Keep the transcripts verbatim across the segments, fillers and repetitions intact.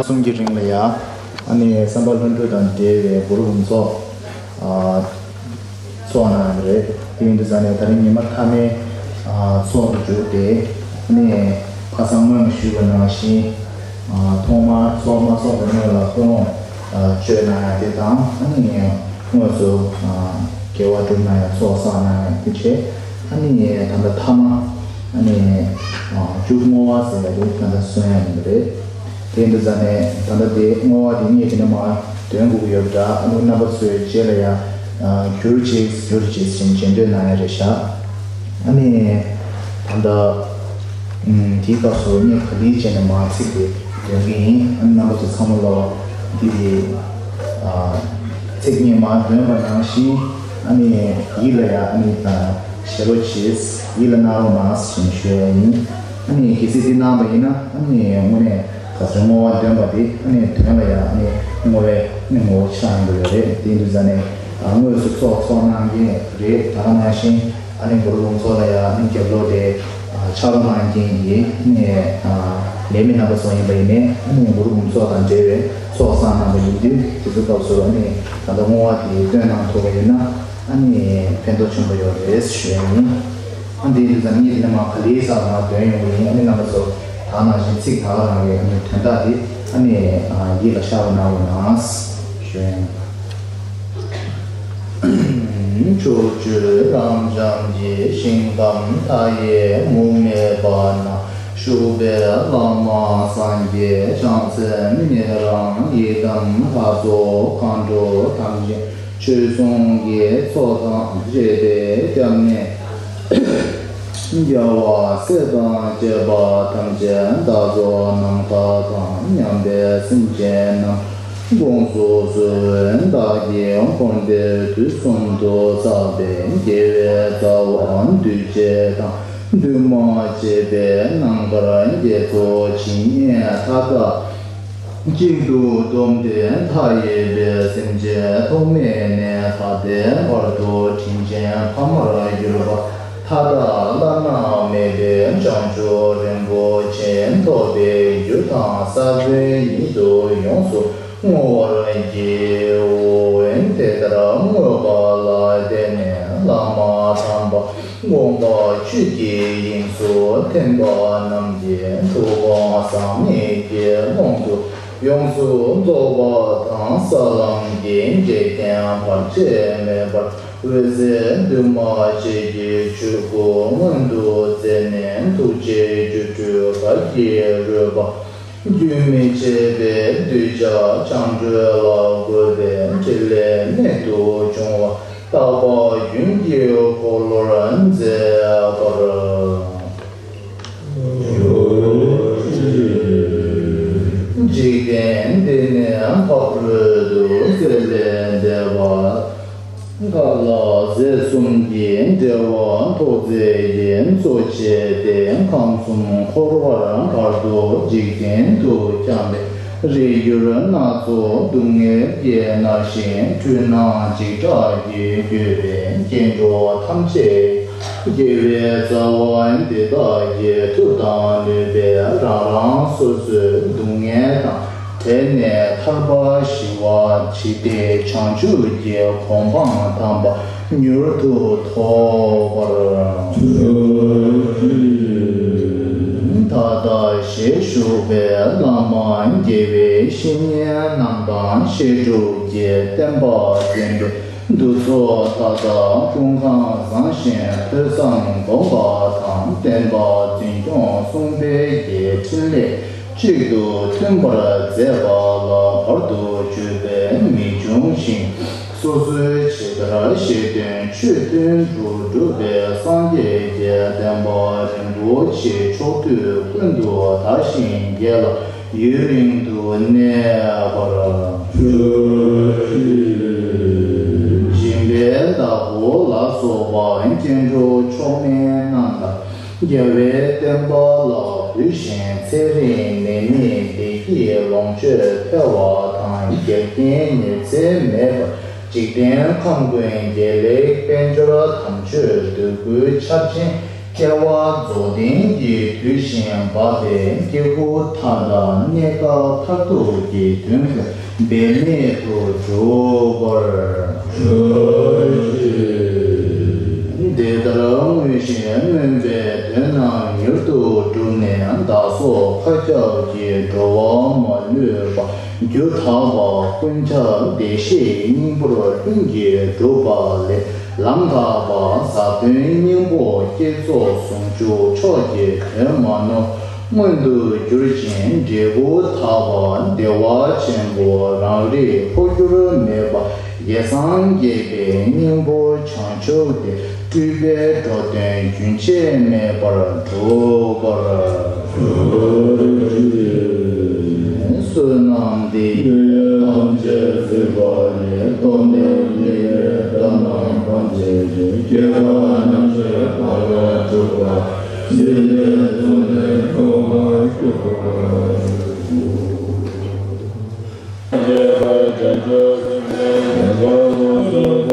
གསུམ་གྱི་རིང་ལ་ཡ། ཨ་ནི་བསམ་པ་ལྷུན་གྲུབ་དང་འབྲེལ་བའི་གུ་རུ་འབུམ་ཚོགས། ཚོགས་གནང་ཡོད་རེད། དེ་ཡིན་དུས་ཙང་ནས་ད་རིང་ཉི་མ་མཐའ་མའི་ཚོགས་འདུ་མཇུག་སྟེ། ཨ་ནི་ཁ་སང་སྔོན་ཞུས་པ་ནང་བཞིན། ཐོག་མར་ཚོགས་མ་ཚོགས་པའི་སྔོན་ལ་སྐུ་ལོངས་གཅོད་གནང་ཡ་དེ་དང་། ཨ་ནི་དངོས་སུ་དགེ་བ་སྒྲུབ་གནང་ཡ་ཚོགས་བསགས་གནང་ཡ་དེ་བྱས། ཨ་ནི་ད་ལྟ་མཐའ་མ། ཨ་ནི་བཅུ་བསྔོ་བ་ཟེར་ཡ་དེ་ད་ལྟ་གསོན་ཡ་ཡིན་པ་རེད། དེ་འདི་ཙ་ནས་ད་ལྟ་དེ་བསྔོ་བ་དེ་ངས་དེ་ནས་མར་འདོན་དགོས་ཀྱི་ཡོད་པ་འདྲ། ཨ་ནི་རྣམ་པ་ཚོས་རྗེས་ལ་ཡང་བསྒྱུར་ཅིག་བསྒྱུར་ཅིག་ཟེར་ནས་འགྲེམས་སྟོན་གནང་ཡ་རེད་ཤག་ཨ་ནི་ད་ལྟ་དེའི་སྐབས་སུ་ངས་ག་ལེར་བྱས་ནས་མར་ཚིག་དེ་འདོན་གྱི་ཡིན། ཨ་ནི་རྣམ་པ་ཚོ་ཚང་མ་ལ་འདི་དེ་ཚིག་ངས་མར་འདོན་པ་ནང་བཞིན། ཨ་ནི་ཡིད་ལ་ཡ་ཨ་ནི་ད་ཞེ་པོ་ཅིག་ཡིད་ལ་གནང་རོགས་གནང་ཞེས་ཞུ་ཡ་ཡིན། ཨ་ནི་གལ་སྲིད་འདི་གནང་བ་ཡིན་ན། ཨ་ནི་དངོས་གནས་ག་ཚོད་བསྔོ་བ་འདོན་པ་དེ་ཨ་ནི་དོན་ལ་ཡ་ཨ་ནི་བསྔོ་བའི་ཨ་ནི་ངོ་བོ་ཆགས་ཡོང་གི་ཡོད་རེད། དེ་ཡིན་དུས་ཙ་ནས་དངོས་སུ་ཚོགས་ཚོགས་གནང་མཁན་རེད། ད་ག་ནང་བཞིན་ཨ་ནི་གུ་རུ་འབུམ་ཚོགས་ལ་ཡ་ཨ་ནི་རྒྱབ་ལོགས་དེ་ཕྱག་རོགས་གནང་མཁན་གྱི་ཨ་ནི་ལས་མི་རྣམ་པ་ཚོ་ཡིན་པ་ཡིན་ནའི། ཨ་ནི་གུ་རུ་འབུམ་ཚོགས་དང་འབྲེལ་བའི་ཚོགས་བསགས་གནང་བ་ཡིན་དུས། དེ་ཚོའི་སྐབས་སུ་ཨ་ནི་ད་ལྟ་བསྔོ་བ་དེ་བཏོན་གནང་ཐུབ་པ་ཡིན་ན། ཨ་ནི་ཕན་ཐོགས་ཆེན་པོ་ཡོད་རེད་ཞུ་ཡ་ཡིན། ཨ་འདི་ཡིན་དུས་ཙང་ངས་དེ་ནས་མར་ག་ལེར་ས་མར་འདོན་ཡོང་གི་ཡིན། ཨ་ནི་རྣམ་པ་ཚོ་ད་ག་ནང་བཞིན་ཚིག་ད་ག་རང་གི་ཨ་ནི་དོན་དག་དེ་ཨ་ནི་ཡིད་ལ་ཤར་བ་གནང་རོགས་གནང་ཞུ་ཡ་ཡིན། ཕྱོགས་བཅུའི་རབ་འབྱམས་ཀྱི་ཞིང་ཁམས་མཐའ་ཡས་མུ་མེད་པ་ན་བཞུགས་པའི་བླ་མ་སངས་རྒྱས་བྱང་སེམས་ཉན་རང་ཡི་དམ་ལྷ་ཚོགས་མཁའ་འགྲོ་ཐམས་ཅད་ཆོས་སྲུང་གི་ཚོགས་དང་བཅས་ཏེ་སྐྱབས་གནས་རྒྱལ་བ་སྲས་དང་བཅས་པ་ཐམས་ཅད་བདག་སོགས་རྣམ་ཐར་དང་མཉམ་པའི་སེམས་ཅན་རྣམས་དགོངས་སུ་གསོལ། བདག་གིས་འཁོར་འདས་དུས་གསུམ་དུ་བསགས་པའི་དགེ་བའི་རྩ་བ་འདུས་བྱས་དང་འདུས་མ་བྱས་པའི་རྣམ་དཀར་དགེ་ཚོགས་ཇི་སྙེད་མཐའ་དག་གཅིག་ཏུ་བསྡོམས་ཏེ། མཐའ་ཡས་པའི་སེམས་ཅན་ཐོག་མེད་ནས་ད་ལྟའི་བར་དུ་དྲིན་ཅན་ཕ་མར་གྱུར་པ་མཐའ་དག་བླ་ན་མེད་པའི་བྱང་ཆུབ་རིན་པོ་ཆེ་ཐོབ་པའི་རྒྱུ་དང་ས་བོན་ཉིད་དུ་ཡོངས་སུ་བསྔོ་བར་བགྱིའོ། དེ་ལྟར་བསྔོས་པ་ལ་བརྟེན་ནས་བླ་མ་དམ་པ་དགོངས་པ་ཆོས་ཀྱི་དབྱིངས་སུ་ཐིམ་པ་རྣམས་ཀྱི་ཐུགས་དགོངས་ཟག་མེད་ཀྱི་ཀློང་དུ་ཡོངས་སུ་རྫོགས་པ་དང་། ས་ལམ་གྱི་འཇིག་རྟེན་བར་ཆད་མེད་པར་འོད་གསལ་འདུས་མ་བྱས་ཀྱི་ཆོས་སྐུ་མངོན་དུ་མཛད་ནས། ཐུགས་རྗེའི་སྒྱུ་འཕྲུལ་གར་གྱིས་རོལ་པ་རྒྱུན་མི་ཆད་པས་གདུལ་བྱ་བྱང་གྲོལ་ལ་འགོད་པའི་ཕྲིན་ལས་རྨད་དུ་བྱུང་བ་རྟག་པ་རྒྱུན་གྱི་འཁོར་ལོར་མཛད་པར་ཞུ། འཇིག་རྟེན་འདི་ནས་འཕགས་བོད་དུ་སྲེད་ལས་འདས་པ། མཁའ་ལ་རྫས་གསུམ་གྱི་འབྲེལ་བ་ཐོག་བརྩེགས་ཀྱི་མཚོ་ཆེ་སྟེ། ཁམས་གསུམ་འཁོར་བར་བར་དུ་འཇིག་རྟེན་དུ་འཁྱམས་པའི་རིགས་རྒྱུད་སྣ་ཚོགས་སྡུག་བསྔལ་གྱིས་མནར་ཞིང་འཁྲུལ་སྣང་འཇིགས་སྐྲག་གིས་གོས་པའི་སྐྱེ་འགྲོ་ཐམས་ཅད་དགེ་བའི་རྩ་བ་འདི་དག་གི་མཐུ་དང་ནུས་པས་རང་རང་སོ་སོའི་སྡུག་བསྔལ་དང་བྲལ་ནས་ཐར་པ་ཞི་བ་ཇི་སྟེ་བྱང་ཆུབ་ཀྱི་གོ་འཕང་དམ་པ་མྱུར་དུ་ཐོབ་པར་ཐུགས་རྗེ་ཆེ། ད་ལྟ་ ཞེས་ཞུ་བས། བླ་མ་དགེ་བའི་བཤེས་གཉེན་རྣམས་དང་། བཤད་སྒྲུབ་ཀྱི་བསྟན་པ་འཛིན་པའི་གདུགས་ཚོགས་མཐའ་དག་ཀུན་ཁང་བཟང་ཞིང་ཐོས་བསམ་སྒོམ་པ་དང་། བསྟན་པ་འཛིན་སྐྱོང་སྲུང་བའི་ཕྲིན་ལས་གཅིག་ཏུ་མཐུན་པར་མཛད་པ་ལ་བར་དུ་གཅོད་པ་མི་འབྱུང་ཞིང་། སོ་སོའི་ཇི་ལྟར་བཞེད་དོན་ཆོས་མཐུན་དུ་འགྲུབ་པའི་སངས་རྒྱས་ཀྱི་བསྟན་པ་རིན་པོ་ཆེ་ཕྱོགས་དུས་ཀུན་ཏུ་དར་ཞིང་རྒྱས་ལ་ཡུན་རིང་དུ་གནས་པར་ཤོག། སྦྱིན་པའི་བདག་པོ་ལ་སོགས་པ་སྐྱེ་འགྲོ་མཆོག་དམན་རྣམས་དང་། རྒྱལ་བའི་བསྟན་པ་ལ་གུས་ཤིང་། ཚེ་རིང་ནད་མེད་བདེ་སྐྱིད་ལོངས་སྤྱོད་འཕེལ་བ་དང་། འགལ་རྐྱེན་ཉེན་ཚེ་མེད་པར། འཇིག་རྟེན་ཁམས་ཀུན་དགེ་ལེགས་དཔལ་འབྱོར་དམ་ཆོས་འདོད་དགུའི་ཆར་ཆེན། སྐལ་བ་རྫོགས་ལྡན་གྱི་དུས་བཞིན་འབབ་པའི་སྐྱེ་དགུ་མཐའ་དག་གནས་སྐབས་མཐར་ཐུག་གི་དོན་ཀུན་འབད་མེད་དུ་འགྲུབ་པར་ཤོག། འདི་ལྟར་བསྔོས་ཤིང་བསྔོས་པའི་དོན་རྣམས་མྱུར་དུ་འགྲུབ་ནས། བདག་སོགས་མཁའ་ཁྱབ་ཀྱི་འགྲོ་བ་མ་ལུས་པ། རྒྱུ་དག་པ་ཀུན་ཁྱབ་བདེ་གཤེགས་སྙིང་པོར་ལྷུན་གྱིས་གྲུབ་པ་ལས། ལམ་དག་པ་ཟབ་དོན་སྙིང་པོ་བསྐྱེད་རྫོགས་ཟུང་འཇུག་མཆོག་གི་དོན་མ་ནོར། མངོན་དུ་གྱུར་ཅིང་འབྲས་བུ་དག་པ་བདེ་བ་ཆེན་པོ་རང་རིག་འཕོ་འགྱུར་མེད་པ་རྒྱལ་སངས་རྒྱས་པའི་སྙིང་པོ་བྱང་ཆུབ་སྟེ། སྤྲུལ་པས་འགྲོ་དོན་རྒྱུན་ཆད་མེད་པར་འགྲུབ་པར་ཤོག། བསོད་ནམས་འདི་ཡིས་ཐམས་ཅད་གཟིགས་པ་ཉིད། ཐོབ་ནས་ཉེས་པའི་དགྲ་རྣམས་ཕམ་བྱས་ཤིང་། སྐྱེ་རྒ་ན་འཆིའི་ངོ་བོ་འཇིག་པ། སྲིད་པའི་མཚོ་ལས་འགྲོ་བ་སྐྱོབ་པར་ཤོག།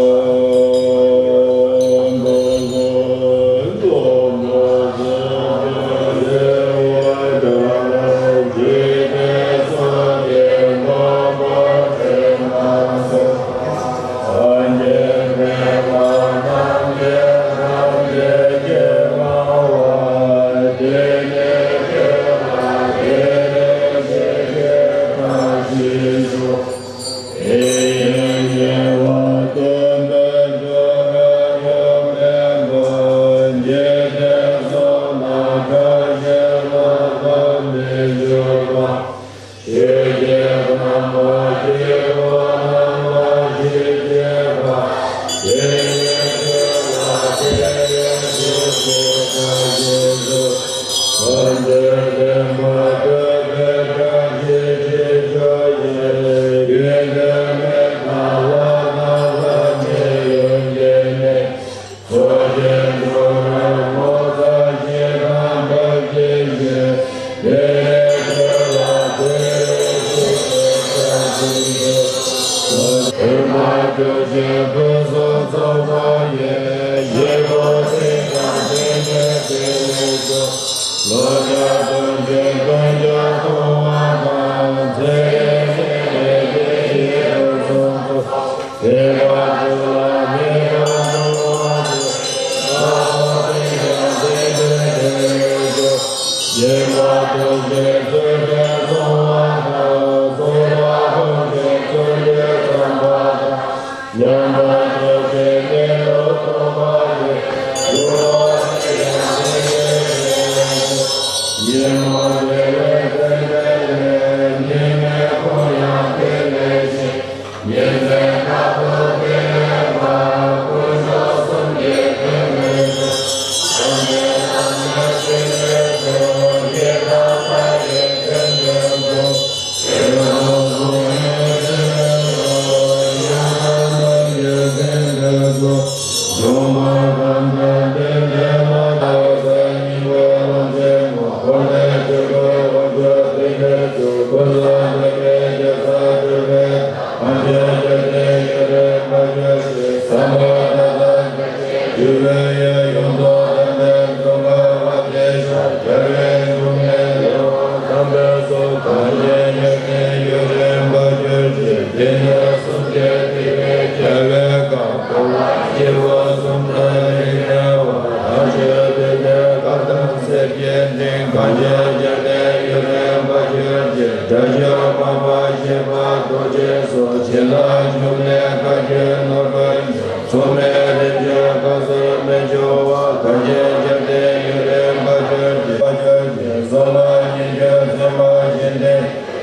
དེ་ནས་སུམ་བརྒྱ་ཐིག་ལེ་རྒྱལ་བའི་བཀའ། འཁོར་བ་སྐྱེ་བོ་གསུམ་དང་རིགས་མཉམ་པ། ལྷ་ཆོས་སྡེ་སྣོད་བཀའ་ཐམས་ཅད་ཀྱི་དྲིན། གངས་ཅན་རྒྱལ་བསྟན་ཡུན་རིང་བར་གྱུར་ཅིག་དགྲ་བཅོམ་པ་ཞི་བ་རྡོ་རྗེ་སོགས། བྱིན་རླབས་འབྱུང་གནས་བཀའ་བརྒྱུད་ནོར་བུ་ཡིས། མཚུངས་མེད་རིན་ཆེན་བཀའ་ཟུར་མི་འབྱུང་བ། གངས་ཅན་རྒྱལ་བསྟན་ཡུན་རིང་བར་གྱུར་ཅིག་བར་གྱུར་ཅིག་གསུང་ངག་སྙན་བརྒྱུད་ཚད་མ་བཞིན་ཏེ།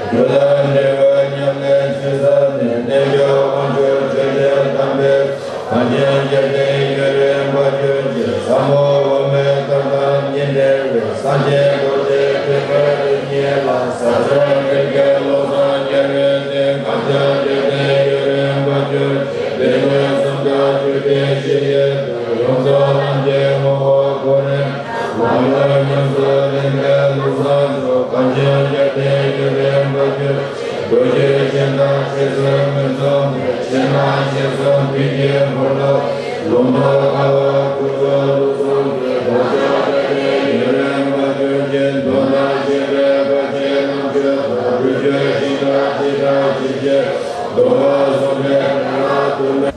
རྒྱུད་ལ་འགྲེལ་བའི་ཉམས་ལེན་ཆེ་ས་ནས། རྣལ་འབྱོར་དབང་ཕྱུག་ཆོས་ཀྱི་དམ་པའི། གངས་ཅན་རྒྱལ་བསྟན་ཡུན་རིང་བར་གྱུར་ཅིག་ཟབ་མོ་དབུ་མའི་ཐབས་དང་ཉི་ཟླའི་འོད། སངས་རྒྱས་རྡོ་རྗེ་ཐེག་པའི་རིམ་གཉིས་ལ། ཟབ་གསལ་རིམ་གྱིས་བློ་བཟང་རྒྱལ་བའི་བསྟན། གངས་ཅན་རྒྱལ་བསྟན་ཡུན་རིང་བར་གྱུར་ཅིག་སྡེ་སྣོད་གསུམ་དང་རྒྱུད་སྡེ་བཞི་ཡི་དོན། ཡོངས་རྫོགས་རྣམ་མཁྱེན་ངོ་བོ་གོ་རིམ། ལམ་ལུགས་ཉམས་སུ་ལེན་པའི་བློ་བཟང་མཆོག་གངས་ཅན་རྒྱལ་བསྟན་ཡུན་རིང་བར་གྱུར། རྡོ་རྗེ་སྤྱན་དང་ཞེ་གསུམ་མི་འཛོམས་པའི། ཕྱི་ནང་ཞལ་གསུམ་ཕུད་ཀྱི་འཁོར་ལོ། ལུང་རྟོགས་དཀའ་བ་ཁུར་ཚོགས་ལུགས་གསུམ་གྱི། རྡོ་རྗེ་རྒྱལ་བསྟན་ཡུན་རིང་བར་གྱུར་ཅིག་མདོར་ན་ཤེས་རབ་དགའ་ཆེན་ནམ་མཆོག་དང་། སྒྲུབ་མཆོད་ཤིང་རྟ་ཅི་ལྟར་ཞིབ་བཤེར། སྡོམ་པ་གསུམ་ལས་བྲལ་བ་དུ་མེད།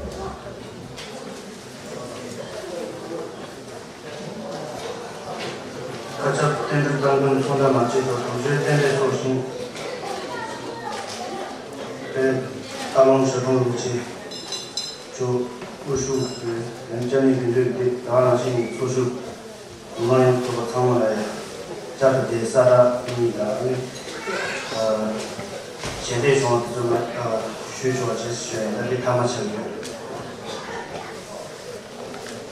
བཀའ་ཁྱབ་རྟེན་འབྲེལ་བཀའ་འདུན་ཚོགས་འདྲ་མ་བྱས་པར་དམ་ཆོས་རྟེན་འབྲེལ་སོགས་ཤིང་། དཔལ་སྟག་ལུང་ཞབས་དྲུང་རིན་པོ་ཆེ་མཆོག་དབུ་བཞུགས་པའི་ལན་སྐྱབས་གནས་དགེ་འདུན་སྡེ་དེ་ག་ནང་བཞིན་གྱི་ཚོགས་ཞུགས་མི་མང་ཡོངས་ཐོབ་པ་ཚང་མ་ལ་ཡང་བཅར་ཏེ་དེ་ས་བཀྲ་གཉིས་དང་ནི་ཞལ་འདེབས་བྱུང་བ་དེ་ཚོ་ལ་ཞུས་ཆོག་པ་བྱས་ཞུ་ཡ་ཡིན། ད་འདི་མཐའ་མ་ཆགས་ཡོད།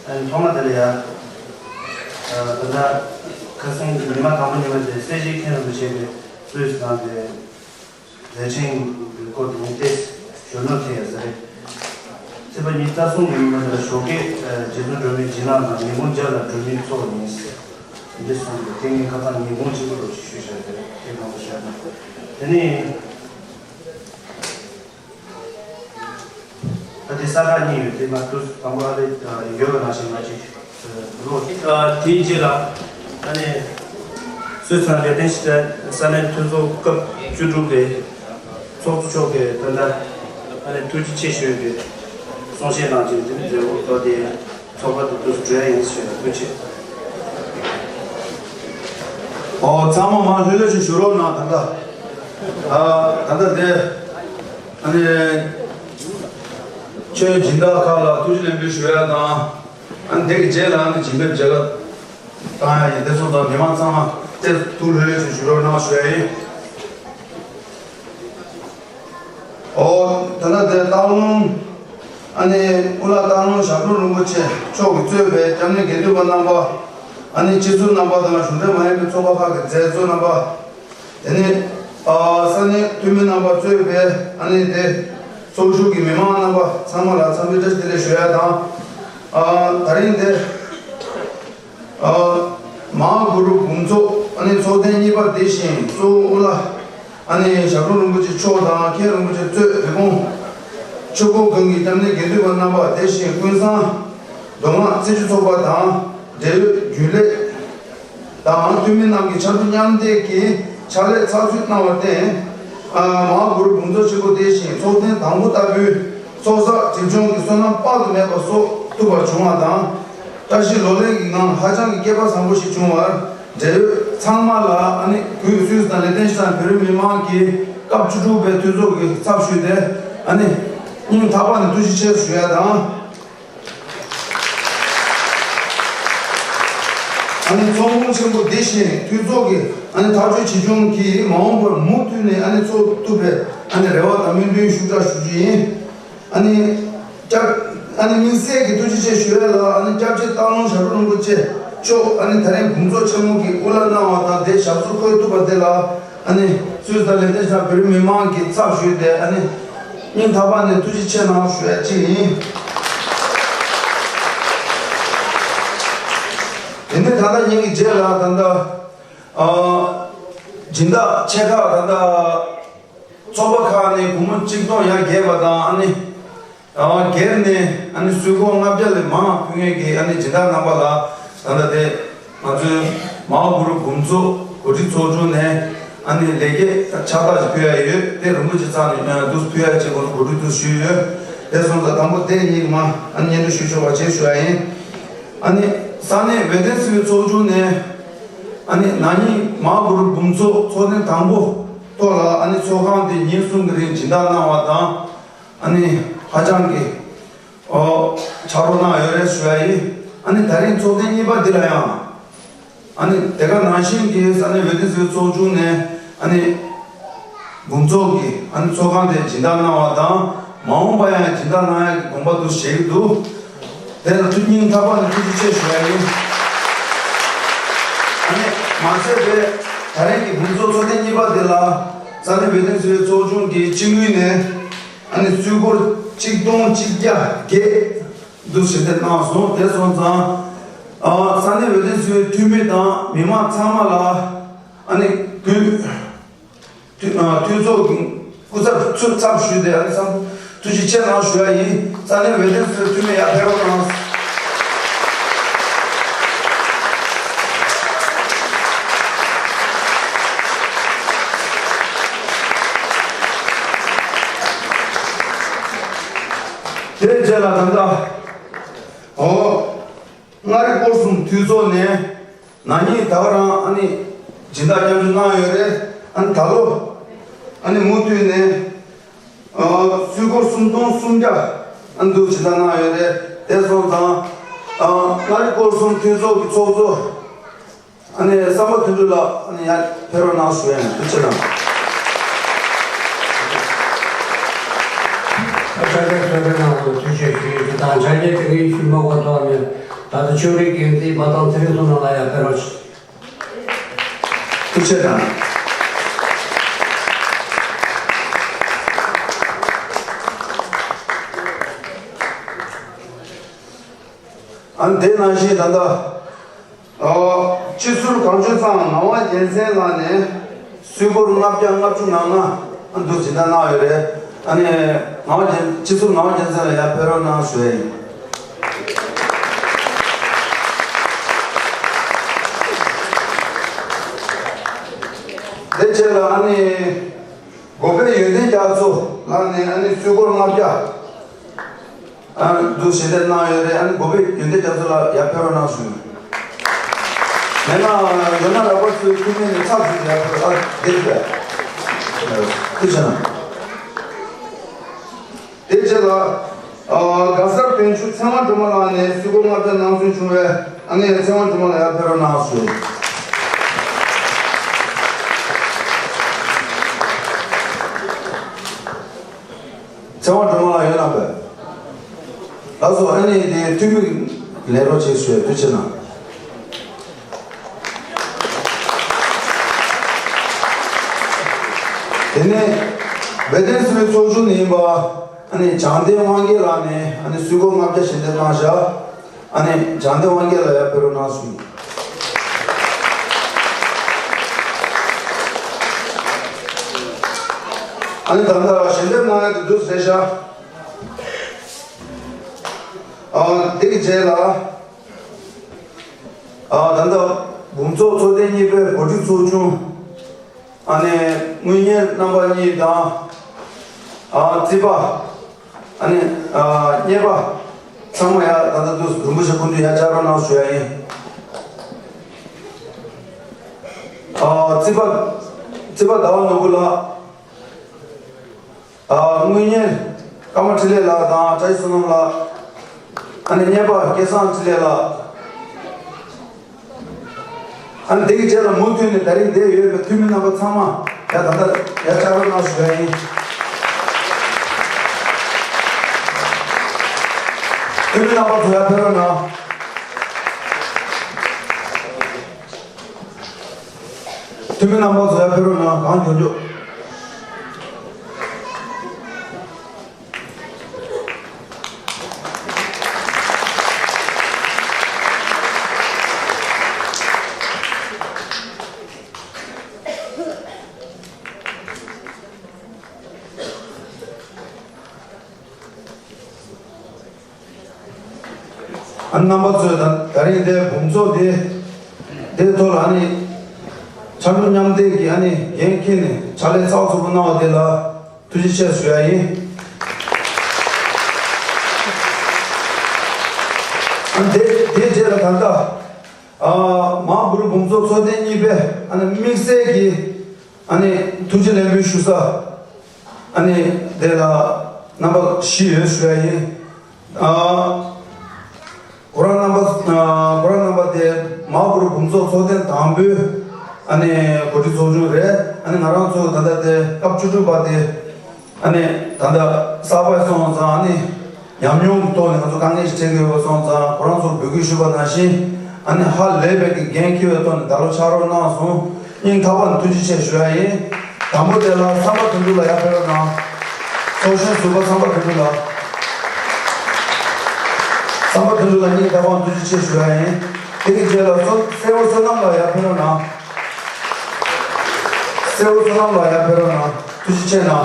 ཨ་ནི་ཐོག་མ་དེ་ལ་ཡ། ཨ་ད་ལྟ་ཁ་སང་ཉི་མ་དང་པོ་ཉི་མ་དེ་སྲས་བཅས་མཁན་རིན་པོ་ཆེ་གིས་གཙོས་བཏང་སྟེ་མཛད་འཕྲིན་གྱི་སྐོར་དེ་ནི་ཏོག་ཙམ་ཞུ་སྣོན་བྱས་ཡོད་ས་རེད། ཚེས་པ་ཉི་ཤུ་རྩ་གསུམ་གྱི་ཉི་མ་དེ་ལ་ཞོགས་ཀས་ཨ་རྗེ་བཙུན་སྒྲོལ་མའི་སྦྱིན་བདག་དང་ཉིན་གུང་མཇལ་ལ་སྒྲོལ་མའི་ཚོགས་ཡིན། འདི་གསུངས་ཏེ་དེ་ངས་ཁ་སང་ཉིན་གུང་གཅིག་པུ་འགྲོ་ཞེས་ཞུས་བཞག་དེ་རེད། དེ་དང་པོ་བཤད་ན། དེ་ནས། ད་དེ་ས་ཁག་གཉིས་ཡོད་དེ་མ་གཏོགས་དང་པོ་ཨ་རི་ཡོད་པ་ནང་བཞིན་མ་ཅིག་ལོ། དེའི་རྗེས་ལ་ཨ་ནི་སུད་སི་ནང་ལས་དོན་ཞིག་ས་གནས་མཐུན་ཚོགས་སྐབས་བཅུ་དྲུག་པའི་ཚོགས་གཙོ་མཆོག་གིས་ད་ལྟ་ཨ་ནི་ཐུགས་རྗེ་ཆེ་ཞུས་པའི་གསུང་བཤད་གནང་རྗེས་དེ་ནི་མཛད་སྒོ་དེ་ཚོགས་པ་དེ་དུས་སུ་གྲོལ་ཡ་ཡིན་ཞུས་ཐུགས་རྗེ་ཆེ། ཨོ་ཚང་མ་མང་ལྷོད་ལྷོད་ཞིག་ཞུ་རོགས་གནང་། ད་ལྟ་ཨ་ད་ལྟ་དེ་ཨ་ནི་ཆོས་སྦྱིན་བདག་ཁག་ལ་ཐུགས་རྗེ་ལེགས་འབུལ་ཞུ་ཡ་དང་། ཨ་ནི་དེ་གི་རྗེས་ལ་ཨ་ནི་སྦྱིན་པའི་མཇལ་ཁ་བཏང་ཡ་ཡིན། དེ་སོང་ཙང་མི་མང་ཚང་མ་དེ་ཐུགས་ལྷོད་ལྷོད་ཞིག་ཞུ་རོགས་གནང་ཞུ་ཡ་ཡིན། ཨོ་ད་ལྟ་དེ་སྟག་ལུང་ཨ་ནི་ཨུ་ལ་སྟག་ལུང་ཞབས་དྲུང་རིན་པོ་ཆེ་མཆོག་གིས་གཙོས་པའི་སྐྱབས་གནས་དགེ་འདུན་པ་རྣམ་པ། ཨ་ནི་སྤྱི་ཚོགས་རྣམ་པ་དང་གཞུང་འབྲེལ་མ་ཡིན་པའི་ཚོགས་པ་ཁག་གི་མཛད་གཙོ་རྣམ་པ། དེ་ནས་ཨ་ས་གནས་འཐུས་མི་རྣམ་པ་གཙོས་པའི་ཨ་ནི་དེ་ཚོགས་ཞུགས་ཀྱི་མི་མང་རྣམ་པ་ཚང་མ་ལ་འཚམས་འདྲི་བཀྲ་ཤིས་བདེ་ལེགས་ཞུ་ཡ་དང་། ཨ་ད་རིང་དེ་ཨ་མ་ཧཱ་གུ་རུ་འབུམ་ཚོགས་ཨ་ནི་ཚོགས་ཐེངས་གཉིས་པ་དེ་བཞིན་གཙོ་བོ་ཨུ་ལ་ཨ་ནི་ཞབས་དྲུང་རིན་པོ་ཆེ་མཆོག་དང་མཁན་རིན་པོ་ཆེ་གཙོས་རི་ཀོན་ཆོས་འཁོར་སྒང་གི་སྐྱབས་གནས་དགེ་འདུན་པ་རྣམ་པ་དེ་བཞིན་ཀུན་བཟང་མདོ་སྔགས་རྩེ་ཆུ་ཚོགས་པ་དང་འབྲེལ་ཡོད་རྒྱུན་ལས། དང་འཐུས་མི་རྣམས་ཀྱི་ཕྱར་གྲུ་མཉམ་འདེགས་ཀྱིས་ཕྱག་ལས་ཚགས་ཚུད་གནང་བར་བརྟེན། ཨ་མ་ཧཱ་གུ་རུ་འབུམ་ཚོགས་ཆེན་པོ་དེ་བཞིན་ཚོགས་ཐེངས་དང་པོ་ལྟ་བུའི་ཚོགས་བསགས་སྒྲིབ་སྦྱོང་གི་བསོད་ནམས་དཔག་ཏུ་མེད་པ་གསོག་ཐུབ་པར་བྱུང་བ་དང་། བཀྲ་ཤིས་ལོ་ལེགས་ཀྱི་ངང་ཧ་ཅང་གི་སྐལ་པ་བཟང་པོ་ཞིག་བྱུང་བར་འབྲེལ་ཡོད་ཚང་མ་ལ་ཨ་ནི་གུས་སུད་སི་དང་ལེག་ཏེན་ཤི་ཏན་བོད་རིགས་མི་མང་གི་སྐབས་བཅུ་དྲུག་པའི་འཐུས་ཚོགས་ཀྱི་ཚབ་ཞུས་ཏེ་ཨ་ནི་སྙིང་ཐག་པ་ནས་ཐུགས་རྗེ་ཆེ་ཞུ་ཡ་དང་། ཨ་ནི་ཚོགས་མང་ཆེན་པོ་འདི་བཞིན་འཐུས་ཚོགས་ཀྱི་ཨ་ནི་ཐག་གཅོད་ཇི་བྱུང་གིས་མ་འོངས་པར་མུ་མཐུད་ནས་ཨ་ནི་ཚོགས་ཐུབ་པའི་ཨ་ནི་རེ་བ་དང་སྨོན་འདུན་ཤུགས་དྲག་ཞུ་རྒྱུ་ཡིན། ཨ་ནི་སྐྱབས་ཨ་ནི་དམིགས་བསལ་གྱི་ཐུགས་རྗེ་ཆེ་ཞུ་ཡ་ལ་ཨ་ནི་སྐྱབས་རྗེ་སྟག་ལུང་ཞབས་དྲུང་རིན་པོ་ཆེ་མཆོག་ཨ་ནི་ད་རིང་འབུམ་ཚོགས་ཆེན་མོ་གི་དབུ་བླ་གནང་བ་དང་དེ་ཞབས་སོར་འཁོད་ཐུབ་པ་དེ་ལ། ཨ་ནི་སུད་སི་དང་ལེག་ཏེན་ཤི་ཏན་བོད་རིགས་མི་མང་གི་ཚབ་ཞུས་ཏེ་ཨ་ནི་སྙིང་ཐག་པ་ནས་ཐུགས་རྗེ་ཆེ་གནང་ཞུ་ཡ་གཅིག་ཡིན། དེ་ནས་ད་ལྟ་ཉིན་གྱི་རྗེས་ལ་ད་ལྟ་ཨ་སྦྱིན་བདག་ཆེ་ཁག་ད་ལྟ་ཚོགས་པ་ཁག་ནས་སྒོར་མོ་གཅིག་སྟོང་ཡར་བརྒལ་བ་དང་ཨ་ནི་ཨ་སྒེར་ནས་ཨ་ནི་སུད་སྒོར་ལྔ་བརྒྱ་ལས་མང་ཕུལ་མཁན་གྱི་ཨ་ནི་སྦྱིན་བདག་རྣམ་པ་ལ་ད་ལྟ་དེ། ང་ཚོའི་མ་ཧཱ་གུ་རུ་འབུམ་ཚོགས་གོ་སྒྲིག་ཚོགས་ཆུང་ནས་ ཨ་ནི་ལེགས་སྐྱེས་ཕྱག་རྟགས་ཅིག་ཕུལ་ཡ་ཡོད། དེ་རིན་པོ་ཆེ་རྩ་ནས་ཨ་འདུག་ཕུལ་ཡ་ཅིག་གོ་སྒྲིག་འདུག་ཞུས་ཡོད། དེ་སོང་ཙང་དང་པོ་དེ་གཉིས་མ་ཨ་ནི་སྙན་སྒྲོན་ཞུ་ཆོག་པ་བྱེད་ཞུ་ཡ་ཡིན། ཨ་ནི་ས་གནས་ཝེ་ཏན་སི་བའི་ཚོགས་ཆུང་ནས་ཨ་ནི་ན་ནིང་མ་གུ་རུ་འབུམ་ཚོགས་ཚོགས་ཐེངས་དང་པོ་ཐོག་ལ་ཨ་ནི་ཚོགས་ཁང་དེ་ཉིན་གསུམ་གྱི་རིང་སྦྱིན་བདག་གནང་བ་དང་། ཨ་ནི་ཧ་ཅང་གི་ཨོ་ཕྱག་རོགས་གནང་ཡོད་རེད་ཞུ་ཡ་ཡིན། ཨ་ནི་ད་རིང་ཚོགས་ཐེངས་གཉིས་པ་འདི་ལ་ཡང་། ཨ་ནི་དེ་ག་ནང་བཞིན་གྱི་ས་གནས་ཝེ་ཏན་སི་བའི་ཚོགས་ཆུང་ནས་ཨ་ནི་འབུམ་ཚོགས་ཀྱི་ཨ་ནི་ཚོགས་ཁང་དེ་སྦྱིན་བདག་གནང་བ་དང་། མ་འོངས་པ་ཡང་སྦྱིན་བདག་གནང་ཡ་གི་དགོངས་པ་འདུག་བཞེས་ཀྱི་འདུག་དེ་ལ་ཐུགས་སྙིང་ཐག་པ་ནས་ཐུགས་རྗེ་ཆེ་ཞུ་ཡ་ཡིན། ཨ་ནི་མ་ཚད་པའི་ད་རིང་གི་འབུམ་ཚོགས་ཚོགས་ཐེངས་གཉིས་པ་དེ་ལ་ས་གནས་ཝེ་ཏན་སི་བའི་ཚོགས་ཆུང་གི་སྤྱི་དངུལ་ནས་ཨ་ནི་གསུས་འཁོར་གཅིག་སྟོང་གཅིག་བརྒྱ་བརྒྱད་འདུག་ཞལ་འདེབས་གནང་སོང་། དེ་སོང་ཙང་ཨ་ས་གནས་ཝེ་ཏན་སི་བའི་འཐུས་མི་དང་མི་མང་ཚང་མ་ལ་ཨ་ནི་གུས་འཐུས་ཨ་འཐུས་ཚོགས་ཀྱི་སྐུ་ཚབ་ཚུར་ཚབ་ཞུས་ཏེ་ཨ་ནི་ཚང་ཐུགས་རྗེ་ཆེ་གནང་ཞུ་ཡ་ཡིན། ས་གནས་ཝེ་ཏན་སི་བའི་འཐུས་མི་ཡར་ཕེབས་རོགས་གནང་། དེའི་རྗེས་ལ་ད་ལྟ་ཨོ་མངའ་རིས་སྐོར་གསུམ་འཐུས་ཚོགས་ནས་ན་ནིང་ད་ག་རང་ཨ་ནི་སྦྱིན་བདག་མཉམ་ཞུགས་གནང་ཡོད་རེད། ཨ་ནི་ད་ལོ་ཨ་ནི་མུ་མཐུད་ནས་ཨ་གསུས་འཁོར་སུམ་སྟོང་སུམ་བརྒྱ་ཨ་ནི་འདུག་སྦྱིན་བདག་གནང་ཡོད་རེད། དེ་སོང་ཙང་ཨ་མངའ་རིས་སྐོར་གསུམ་འཐུས་ཚོགས་ཀྱི་ཚོགས་གཙོ་ཨ་ནི་བསམ་པ་དོན་གྲུབ་ལགས་ཨ་ནི་ཡར་ཕེབས་རོགས་གནང་ཞུ་ཡ་ཡིན། ཐུགས་རྗེ་གནང་། ཕྱག་རྒྱ་གསོལ་རས་གནང་བར་ཐུགས་རྗེ་ཆེ་ཞུ་ཡི་དང་། ཕྱག་རྒྱ་དེ་གའི་ཞུ་མ་དགོས་ཐོག་ནས་ད་ལྟ་ཆོས་རིག་འགན་འཛིན་འབའ་ཐང་ཚེ་རིང་མཚོ་ནང་ལ་ཡར་ཕེབས་རོགས་ཞུ། ཐུགས་རྗེ་གནང་། ཨ་ནི་དེ་ནང་བཞིན་ད་ལྟ་ཨོ་སྤྱི་ཟུར་གངས་ལྗོངས་ཚང་ངག་དབང་རྒྱལ་མཚན་ལགས་ནས་གསུས་འཁོར་ལྔ་བརྒྱ་ལྔ་བཅུ་ང་ལྔ་འདུག་སྦྱིན་བདག་གནང་ཡོད་རེད། ཨ་ནི་ངག་དབང་རྒྱལ་སྤྱི་ཟུར་ངག་དབང་རྒྱལ་མཚན་ལགས་ཡར་ཕེབས་རོགས་གནང་ཞུ་ཡ་ཡིན། དེ་རྗེས་ལ་ཨ་ནི་འགོ་པའི་ཡོན་ཏན་རྒྱ་མཚོ་ལགས་ནས་ཨ་ནི་གསུས་འཁོར་ལྔ་བརྒྱ་ཨ་འདུག་ཞལ་འདེབས་གནང་ཡོད་རེད། ཨ་ནི་འགོ་པའི་ཡོན་ཏན་རྒྱ་མཚོ་ལགས་ཡར་ཕེབས་རོགས་གནང་ཞུ། མེད་ན་ཡོད་ན་རག་པ་ཚོའི་འཐུས་མི་ནས་ཚབ་ཞུས་ཡར་ཕེབས་ཨ་བསྡད་པས། ཐུགས་རྗེ་གནང་། དེ་རྗེས་ལ་ཨ་དགའ་གསར་དོན་གཅོད་ཚེ་དབང་སྒྲོལ་མ་ལགས་ནས་གསུས་འཁོར་ལྔ་བརྒྱ་གནང་སྲོལ་བྱུང་བས་ཨ་ནི་ཚེ་དབང་སྒྲོལ་མ་ལགས་ཡར་ཕེབས་རོགས་གནང་ཞུ། ཚེ་དབང་སྒྲོལ་མ་ལགས་ཡོད་ན་པས། ལགས་སོ། ཨ་ནི་དེ་འཐུས་མི་ལས་རོགས་བྱེད་ཞུ་ཡ། ཐུགས་རྗེ་གནང་། དེ་ནས་ཝེ་ཏན་སི་བའི་ཚོགས་ཆུང་ནས་ཡིན་པ་ཨ་ནི་བྱང་ལྡན་དབང་རྒྱལ་ལགས་ནས་ཨ་ནི་གསུས་འཁོར་ལྔ་བརྒྱ་ཞལ་འདེབས་གནང་བཞག་ཨ་ནི་བྱང་ལྡན་དབང་རྒྱལ་ལགས་ཡར་ཕེབས་རོགས་གནང་ཞུ། ཨ་ནི་ད་ལྟ་ཞལ་འདེབས་གནང་ཡ་དེ་འདུག་ཟེར་ཤག་ཨ་དེ་གི་རྗེས་ལ་ཨ་ད་ལྟ་འབུམ་ཚོགས་ཚོགས་ཐེངས་གཉིས་པའི་གོ་སྒྲིག་ཚོགས་ཆུང་ཨ་ནི་དངུལ་གཉེར་རྣམ་པ་གཉིས་དང་ཨ་རྩིས་པ་ཨ་ནི་ཨ་གཉེར་པ་ཚང་མ་ཡར་ད་ལྟ་དུ་རིན་པོ་ཆེ་སྐུ་མདུན་ཡར་བཅར་རོགས་གནང་ཞུ་ཡ་ཡིན། ཨ་རྩིས་པ་རྩིས་པ་ཟླ་བ་ནོར་བུ་ལགས། ཨ་དངུལ་གཉེར་ཀརྨ་འཕྲིན་ལས་ལགས་དང་བཀྲ་ཤིས་བསོད་ནམས་ལགས། ཨ་ནི་གཉེར་པ་སྐལ་བཟང་འཕྲིན་ལས་ལགས། ཨ་ནི་དེ་གི་རྗེས་ལ་མུ་མཐུད་ནས་ད་རིང་འདིར་ཡོད་པའི་འཐུས་མི་རྣམ་པ་ཚང་མ་ཡར་ད་ལྟ་ཡར་བཅར་རོགས་གནང་ཞུ་ཡ་ཡིན། འཐུས་མི་རྣམ་པ་ཚོ་ཡར་ཕེབས་རོགས་གནང་། འཐུས་མི་རྣམ་པ་ཚོ་ཡར་ཕེབས་རོགས་གནང་། གང་མགྱོགས་མགྱོགས། ཨ་རྣམ་པ་ཚོས་ད་ད་རིང་འདིའི་འབུམ་ཚོགས་འདི་འདིའི་ཐོག་ལ་ཨ་ནི་ ཆ་འགྲོ་མཉམ་འདེགས་ཀྱི་ཨ་ནི་འགན་འཁྱེར་ནས་ཕྱག་ལས་ཚགས་ཚུད་པོ་གནང་བ་དེ་ལ་ཐུགས་རྗེ་ཆེ་ཞུ་ཡ་ཡིན། ཨ་ནི་དེ་དེའི་རྗེས་ལ་ད་ལྟ་ཨ་མ་གུ་རུ་བུམ་ཚོགས་ཚོགས་ཐེངས་གཉིས་པའི་ཨ་ནི་དམིགས་བསལ་གྱི་ཨ་ནི་ཐུགས་རྗེ་ལེགས་འབུལ་ཞུ་ས། ཨ་ནི་དེ་ལ་རྣམ་པ་བཞི་ཡོད་ཞུ་ཡ་ཡིན། ཨ་ཁོ་རང་རྣམ་པ་ཨ་ཁོ་རང་རྣམ་པ་དེ་མ་གུ་རུ་བུམ་ཚོགས་ཚོགས་ཐེངས་དང་པོའི་ཨ་ནི་གོ་སྒྲིག་ཚོགས་ཆུང་རེད། ཨ་ནི་ང་རང་ཚོ་ད་ལྟ་དེ་སྐབས་བཅུ་དྲུག་པ་དེ་ཨ་ནི་ད་ལྟ་གསར་པ་སོང་ཙང་ཨ་ནི་ཉམས་མྱོང་གི་ཐོག་ནས་ང་ཚོ་དཀའ་ངལ་ཞིག་འཕྲད་ཀྱི་ཡོད་པ་སོང་ཙང་ཁོ་རང་ཚོར་འབོད་སྐུལ་ཞུས་པ་ནང་བཞིན་ཨ་ནི་ཧ་ལས་པའི་གི་འགན་འཁྱེར་བའི་ཐོག་ནས་ད་ལོ་ཕྱག་རོགས་གནང་སོང་། སྙིང་ཐག་པ་ནས་ཐུགས་རྗེ་ཆེ་ཞུ་ཡ་ཡིན། དང་པོ་དེ་ལ་བསམ་པ་དོན་གྲུབ་ལ་ཡར་ཕེབས་རོགས་གནང་། ཚོགས་གཞོན་ཟུར་པ་བསམ་པ་དོན་གྲུབ་ལགས། བསམ་པ་དོན་གྲུབ་ལགས་སྙིང་ཐག་པ་ནས་ཐུགས་རྗེ་ཆེ་ཞུ་ཡ་ཡིན། དེ་གི་རྗེས་ལ་སོ་སེ་བོ་བསོད་ནམས་ལགས་ཡར་ཕེབས་རོགས་གནང་། སེ་བོ་བསོད་ནམས་ལགས་ཡར་ཕེབས་རོགས་གནང་། ཐུགས་རྗེ་ཆེ་གནང་།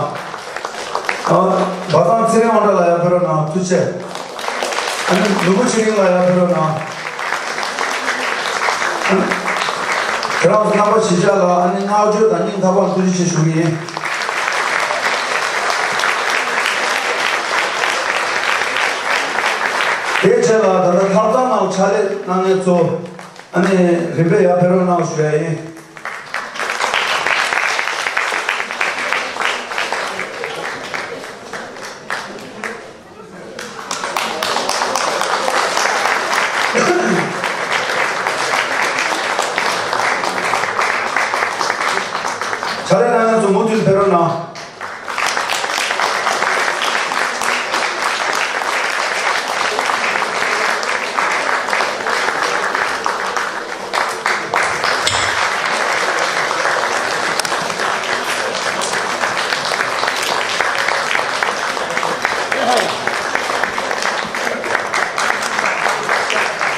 ཨ་བ་ཚང་ཚེ་རིང་དབང་གྲགས་ལགས་ཡར་ཕེབས་རོགས་གནང་། ཐུགས་རྗེ་ཆེ། ཨ་ནི་ནོར་བུ་ཆོས་སྐྱིད་ལགས་ཡར་ཕེབས་རོགས་གནང་། ཨ་ནི་དེ་རང་ཚོ་རྣམ་པ་གཞིས་ཆགས་ལ་ཨ་ནི་བསྔགས་བརྗོད་དང་སྙིང་ཐག་པ་ནས་ཐུགས་རྗེ་ཆེ་ཞུ་གི་ཡིན། དེའི་རྗེས་ལ་ད་ལྟ་ཐབ་ཚང་ནང་ཕྱག་ལས་གནང་མཁན་ཚོ་ཨ་ནི་རིམ་པས་ཡར་ཕེབས་རོགས་གནང་ཞུ་ཡ་ཡིན། ཕྱག་ལས་གནང་མཁན་ཚོ་མུ་མཐུད་ཕེབས་རོགས་གནང་།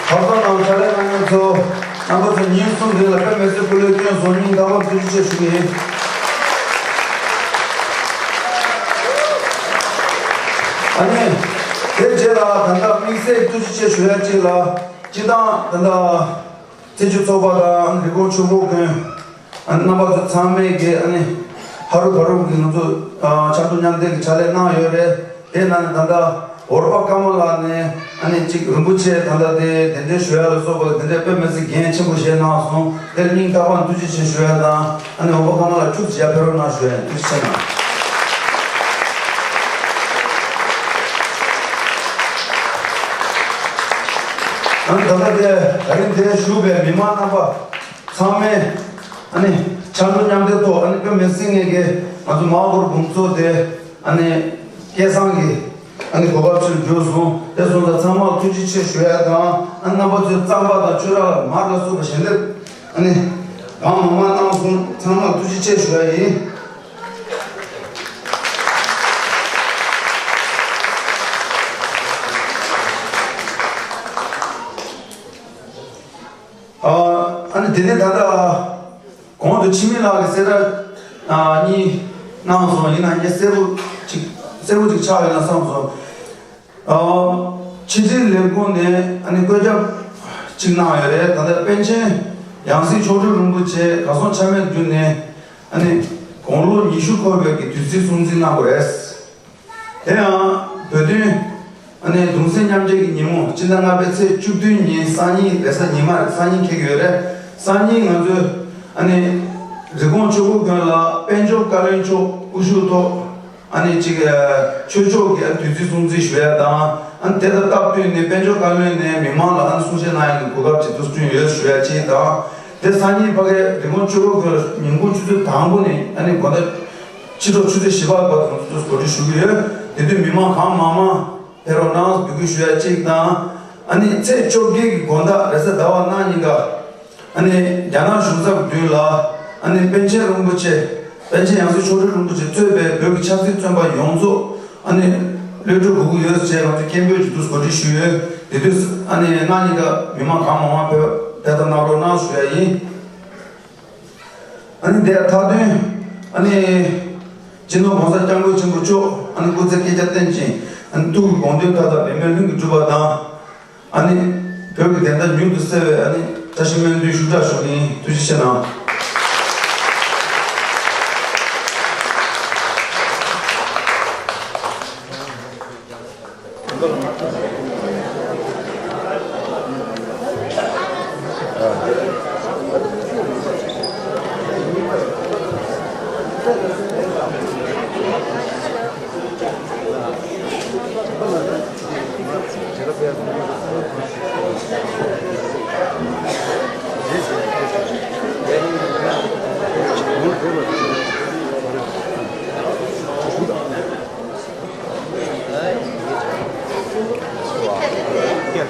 ཐོག་མཐའ་ནང་ཕྱག་ལས་གནང་མཁན་ཚོ་རྣམ་པ་ཚོ་ཉིན་གསུམ་རིང་ལ་དཔེ་མི་སྲིད་སྐུ་ལས་བསྐྱོན་སོང་། སྙིང་ཐག་པ་ཐུགས་རྗེ་ཆེ་ཞུ་གི་ཡིན། ཨ་ནི་དེ་རྗེས་ལ་ད་ལྟ་དམིགས་བསལ་ཐུགས་རྗེ་ཆེ་ཞུ་ཡ་གཅིག་ལ་སྤྱི་བཏང་ད་ལྟ་ཚེས་བཅུ་ཚོགས་པ་དང་རི་ཀོན་ཆུ་བོ་དགོན། ཨ་ནི་རྣམ་པ་ཚོ་ཚང་མས་ཀྱི་ཨ་ནི་ཧ་རུ་བ་རུ་གི་ང་ཚོ་ཨ་ཕྱག་རྡོར་མཉམ་འདེགས་ཀྱི་ཕྱག་ལས་གནང་ཡོད་རེད། དེ་ནང་ནས་ད་ལྟ་འོར་པ་ཀ་མ་ལ་ནས་ཨ་ནི་གཅིག་རིན་པོ་ཆེ་ད་ལྟ་དེ་གདན་འདྲེན་ཞུ་ཡ་ལ་སོགས་པ་དེ་འདྲའི་དཔེ་མི་སྲིད་འགན་ཆེན་པོ་བཞེས་གནང་སོང་། དེར་སྙིང་ཐག་པ་ནས་ཐུགས་རྗེ་ཆེ་ཞུ་ཡ་དང་ཨ་ནི་འོར་པ་ཀ་མ་ལ་ཁྱུག་ཙམ་ཡར་ཕེབས་རོགས་གནང་ཞུ་ཡ་ཐུགས་རྗེ་ཆེ་གནང་། ཨ་ནི་ད་ལྟ་དེ་ད་རིང་དེ་བཞུགས་པའི་མི་མང་རྣམ་པ་ཚང་མས་ཨ་ནི་ཕྱག་རྡོར་མཉམ་འདེགས་ཐོག་ཨ་ནི་དཔེ་མི་སྲིད་ངེས་ཀྱི་ང་ཚོ་མ་འོངས་པར་དགོངས་ཚོགས་དེ་ཨ་ནི་སྐལ་བཟང་གི་ཨ་ནི་གོ་སྐབས་ཅིག་འགྱུར་སོང་། དེ་སོང་ཙང་ཚང་མར་ཐུགས་རྗེ་ཆེ་ཞུ་ཡ་དང་ཨ་ནི་རྣམ་པ་ཚོས་རྩམ་པ་དང་ཆུ་རགས་ལ་མར་ལ་སོགས་པ་ཞལ་འདེབས་ཨ་ནི་གང་མང་མང་གནང་སོང་། ཚང་མར་ཐུགས་རྗེ་ཆེ་ཞུ་ཡ་ཡིན། ཨ་ནི་དེ་ནས་ད་ལྟ་གོང་དུ་འཆི་མེད་ལགས་ཀྱིས་གསལ་བསྒྲགས་ཨ་གཉིས་གནང་སོང་། ཡིན་ན་ངས་གསལ་པོ་ཅིག་གསལ་པོ་ཅིག་ཆགས་ཡོད་ན་བསམ་སོང་། ཨ་ཕྱི་དྲིལ་ལས་ཁུངས་ནས་ཨ་ནི་བཀོད་ཁྱབ་ཅིག་གནང་ཡོད་རེད། ད་ལྟ་པཎ་ཆེན་ཡང་སྲིད་མཆོག་སྤྲུལ་རིན་པོ་ཆེ་གར་སོང་ཆ་མེད་བརྒྱུད་ནས་ཨ་ནི་དགུང་ལོ་ཉི་ཤུ་འཁོར་བའི་གི་དུས་ཚིགས་སྲུང་བརྩི་གནང་བ་རེད། དེ་ཡང་བོད་དོན་ཨ་ནི་གདུང་སེམས་མཉམ་སྐྱེད་ཀྱི་ཉིན་མོ་སྤྱི་ཟླ་ལྔ་པའི་ཚེས་བཅུ་བདུན་ཉིན་སང་ཉིན་རེས་གཟའ་ཉི་མ་རེད། སང་ཉིན་འཁེལ་གྱི་ཡོད་རེད། སང་ཉིན་ང་ཚོས་ཨ་ནི་རི་ཀོན་ཆོས་འཁོར་དགོན་ལ་དཔལ་འབྱོར་བཀའ་བློན་མཆོག་དབུ་བཞུགས་ཐོག་ཨ་ནི་གཅིག་ཆོས་ཕྱོགས་ཀྱི་དུས་ཚིགས་སྲུང་བརྩི་ཞུ་ཡ་དང་། ཨ་ནི་དེ་དང་སྟབས་བསྟུན་ནས་དཔལ་འབྱོར་བཀའ་བློན་ནས་མི་མང་ལ་ཨ་ནི་གསུང་བཤད་གནང་ཡ་གི་གོ་སྐབས་ཅིག་ཏུ་བསྐྲུན་ཡོད་ཞུ་ཡ་གཅིག་དང་། དེ་སང་ཉིན་ཕ་གིའི་རི་ཀོན་ཆོས་འཁོར་དགོན་ལ་ཉིན་གུང་ཆུ་ཚོད་དང་པོ་ནས་ཨ་ནི་དགོང་དག་ཕྱི་དྲོ་ཆུ་ཚོད་བཞི་པ་བར་དུ་ང་ཚོས་གོ་སྒྲིག་ཞུ་གི་ཡོད། དེ་དུས་མི་མང་གང་མང་མང་ཕེབས་རོགས་གནང་འབོད་སྐུལ་ཞུ་ཡ་གཅིག་དང་། ཨ་ནི་ཚེས་བཅོ་བརྒྱད་ཀྱི་དགོང་དག་རེས་གཟའ་ཟླ་བ་གནངས་ཉིན་ཀ་ཨ་ནི་རྒྱ་ནག་གཞུང་ཚབ་མདུན་ལ་ཨ་ནི་པཎ་ཆེན་རིན་པོ་ཆེ་པཎ་ཆེན་ཡང་སྲིད་མཆོག་སྤྲུལ་རིན་པོ་ཆེ་གཙོས་པའི་བོད་ཀྱི་ཆབ་སྲིད་བཙོན་པ་ཡོངས་རྫོགས་ཨ་ནི་གློད་གྲོལ་དགོས་ཀྱི་ཡོད་ཅེས་ང་ཚོས་སྐད་འབོད་ཀྱི་འདུག་གོ་སྒྲིག་ཞུས་ཡོད། དེ་དུས་ཨ་ནི་གནངས་ཉིན་ཀ་མི་མང་གང་མང་མང་ཕེབས་ཕེབས་ཐབས་གནང་རོགས་གནང་ཞུ་ཡ་ཡིན། ཨ་ནི་དེ་མཐའ་དོན་ཨ་ནི་སྤྱི་ནོར་༸གོང་ས་༸སྐྱབས་མགོན་ཆེན་པོ་མཆོག་ཨ་ནི་སྐུ་ཚེ་བསྐལ་བརྒྱར་བརྟན་ཅིང་ཨ་ནི་ཐུགས་ཀྱི་དགོངས་དོན་མཐའ་དག་འབད་མེད་ལྷུན་གྱིས་གྲུབ་པ་དང་། ཨ་ནི་བོད་ཀྱི་བདེན་མཐའ་མྱུར་དུ་གསལ་བའི་ཨ་ནི་བཀྲ་ཤིས་སྨོན་འདུན་ཤུགས་དྲག་ཞུ་གི་ཡིན། ཐུགས་རྗེ་ཆེ་གནང་། སྐད་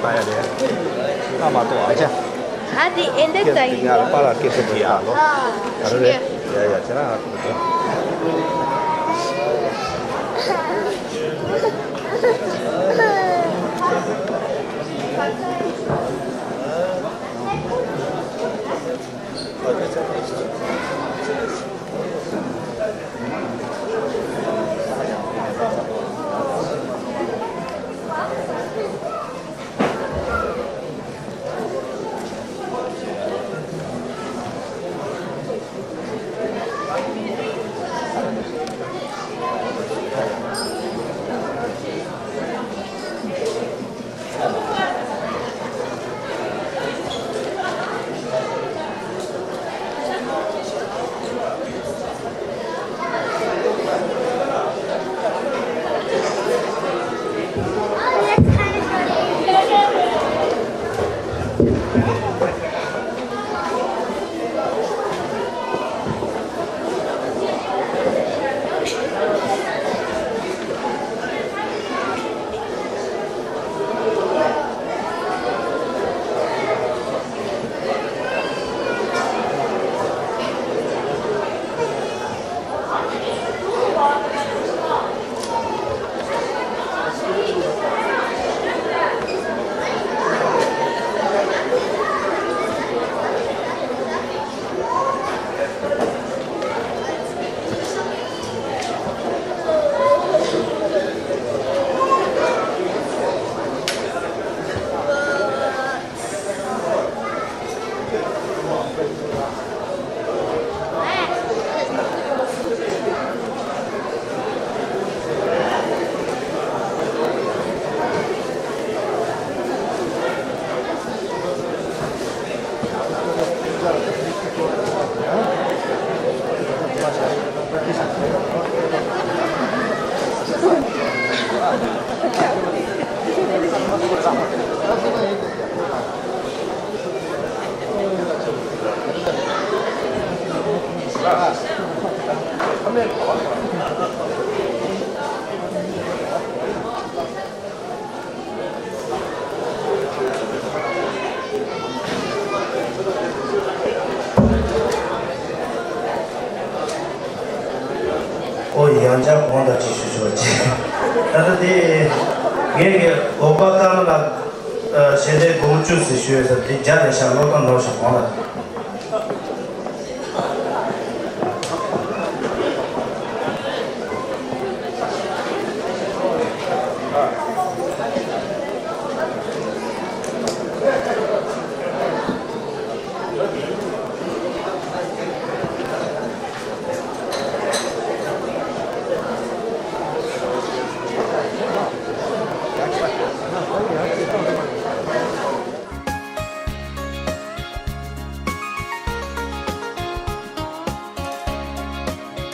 བཏང་ཡ་རེད། ཨ་མ་གཏོགས་ཨ་ཅག་ཨ་དེ་ཨེ་འདྲ་ཙམ་ཡིན་ནོ། ང་ལ་པཱ་ལགས་སྐད་ཆ་དེ་ཡ་ལོ། ཨ་རེ་རེ། ཡ་ཡ་ཁྱེད་རང་ཨ་ཁུ་དེ། ཨོ་ཡང་བསྐྱར་དགོངས་དག་ཅིག་ཞུ་ཆོག་ཅིག་ད་ལྟ་དེ་ངས་ཀྱི་འོག་པ་ཀརྨ་ལགས་ཞལ་འདེབས་དགུ་བཅུ་ཟེར་ཞུ་ཡོད་ས་དེ་བརྒྱ་རེད་ཤག་ཀློག་སྟངས་ནོར་ཤག་དགོངས་དག